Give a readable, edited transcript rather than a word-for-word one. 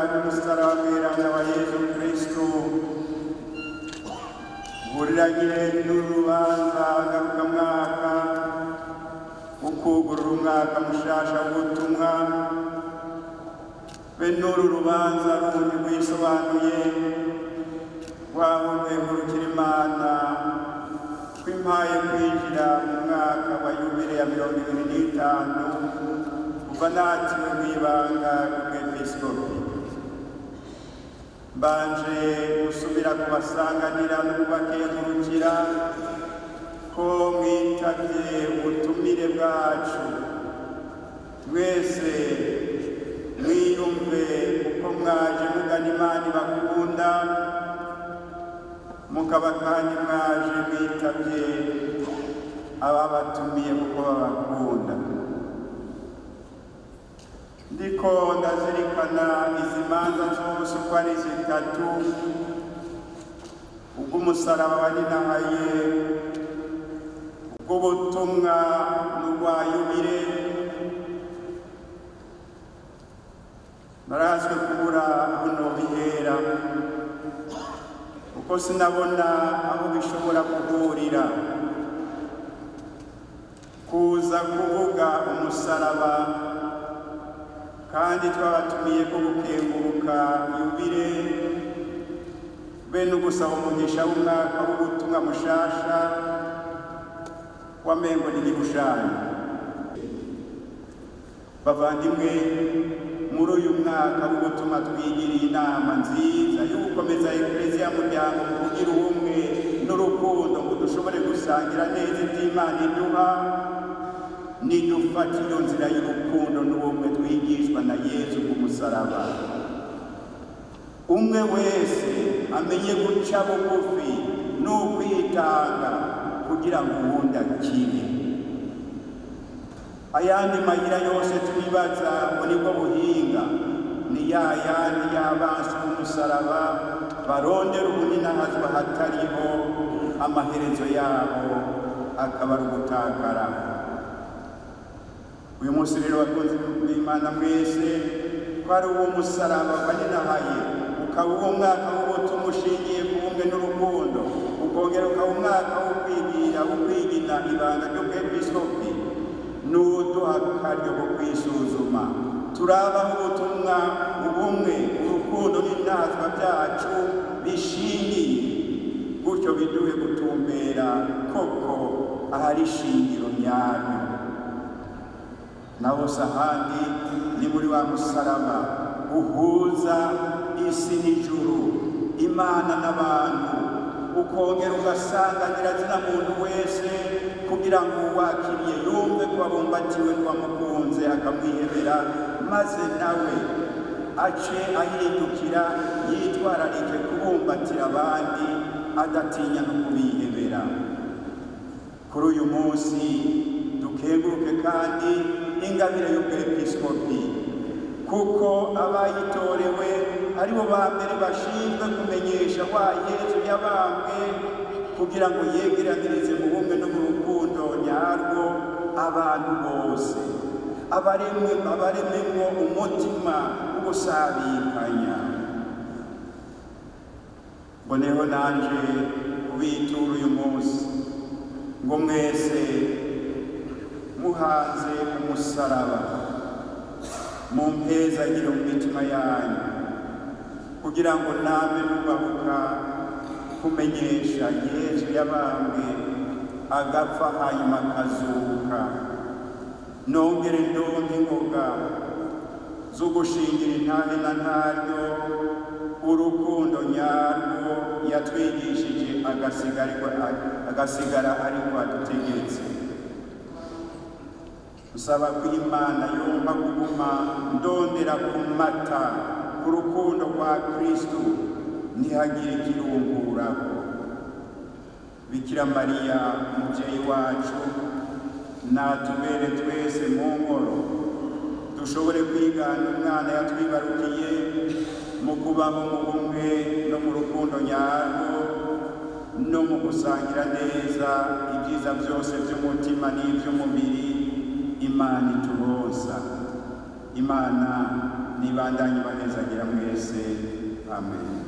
ry'umusaraba mweranda wa Yezu Kristu buriranye n'urubanza ngarukamwaka wo kugurura umwaka mushasha w'ubutumwa, be n'uru rubanza rundi rwisobanuye rwaho rwegurukira Imana kwimpaye kwinjira mu mwaka wa yubile ya 25 kuva natiwe mw'ibanga ry'ubwepiskopi. Mbanje gusubira kubasanganira no kubakengurukira ko mwitavye ubutumire bwacu. Mwese mwiyumve uko mwaje mugana Imana ibakunda, mukaba kandi mwaje mwitavye ababatumiye kuko babakunda. Ndiko ndazirikana izi manza zose uko ari zitatu, ubw'umusaraba waninahaye, ubw'ubutumwa n'ubwa yubile. Narazwe kubura aho nobihera, kuko sinabona aho bishobora guhurira. Kuza kuvuga umusaraba kandi twabatumiye ko gukenguruka yubile, be no gusaba umugisha w'umwaka w'ubutumwa mushasha wamengo n'igishushanyo. Bavandimwe, muri uyu mwaka w'ubutumwa twigiriye inama nziza yo gukomeza Ekleziya muryango mu kugira ubumwe n'urukundo, ngo dushobore gusangira neza iby'Imana iduha. Nidufata iyo nzira y'urukundo n'ubumwe twigishwa na Yezu ku musaraba, umwe wese amenye guca bugufi n'ukwitanga kugira ngo uwundi akire. Ayandi mayira yose twibaza ngo nibwo buhinga ni ya yandi y'abansi b'umusaraba barondera ubuninahazwa hatariho, amaherezo yabo akaba ari ugutakara. Uyu munsi rero, bakunzi b'Imana mwese, ko ari uwo musaraba waninahaye, ukaba uwo mwaka w'ubutumwa ushingiye ku bumwe n'urukundo, ukongera ukaba umwaka wo kwigira, wo kwigina ibanga ry'ubwepiskopi, n'uduha akaryo ko kwisuzuma turabaho ubutumwa, ubumwe, urukundo n'intatwa byacu bishingiye, gutyo biduhe gutumbera koko ahari ishingiro nyaryo. Naho ahandi ni muri wa musaraba uhuza isi n'ijuru, Imana n'abantu, ukongera ugasanganira zina muntu wese, kugira ngo uwakiriye yumve ko abumbatiwe n'uwamukunze akamwihebera, maze nawe ace ahindukira yitwararike kubumbatira abandi adatinya no kubihebera. Kuri uyu munsi dukenguruke kandi ingabire y'ubwepiskopi, kuko abayitorewe aribo ba mbere bashinzwe kumenyesha wa Yezu yabambwe, kugira ngo yegeranirize mu bumwe no mu rukundo nyarwo abantu bose, abarememwo umutima wo gusabikanya. Mboneho nanje kubitura uyu munsi ngo mwese muhanze umusaraba mumpezagire mu mitima yanyu, kugira ngo namwe nubahuka kumenyesha Yezu yabambwe agapfa hanyuma akazuka, nongere ndonke ingoga zo gushingira intahe na ntaryo urukundo nyarwo yatwigishije agasigara ariko adutegetse. Nsaba ko Imana yompa kuguma ndondera kumata ku rukundo rwa Kristu, ntihagire ikirungurako. Bikira Mariya umuvyeyi wacu natubere twese mu ngoro, dushobore kwigana umwana yatwibarukiye mu kubaho mu bumwe no mu rukundo nyarwo, no mu gusangira neza ibyiza byose by'umutima n'iby'umubiri Imana iturosa. Imana Nibandanye bahezagira mwese. Amen.